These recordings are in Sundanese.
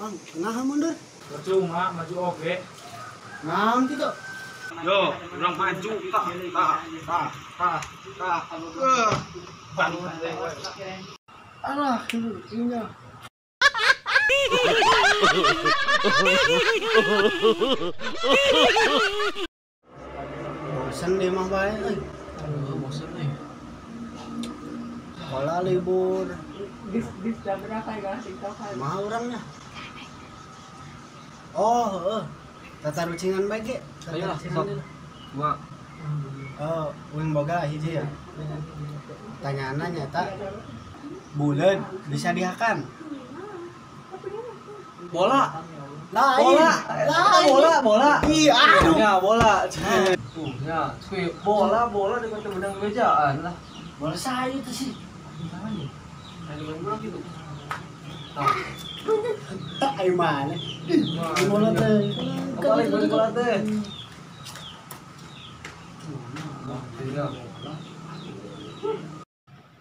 Bang, nah mundur. Percuma maju oge. Naon kitu? Yo, urang maju tah tah tah tah tah. Bang. Alah, ini. Bosen di mah bae euy. Bosen euy. Sekolah libur. Mah urangnya. Oh, heeh. Tata rucingan bae ge. Ayo lah, sok. Dua. Oh, uing boga hiji ya. Pertanyaanna nyata buleud bisa dihakan. Bola. Lain. Bola. Lain. Bola, bola. Iya, aduh. Ya, bola. Tuh, ya. Bola, bola di kota benang bejaan lah. Bola saya itu sih. Gimana nih? Ada bola gitu. Tak ayo mana? Bola teh. Balik balik bola teh.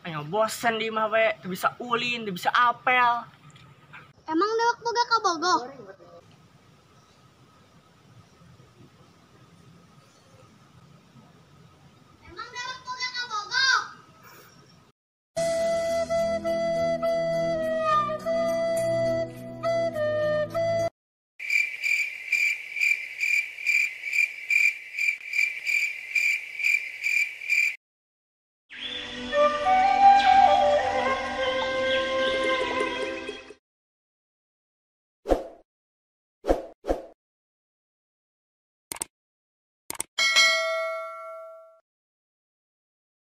Ayo bosen di mah we, teu bisa ulin, teu bisa apel. Emang dewek boga kabogoh?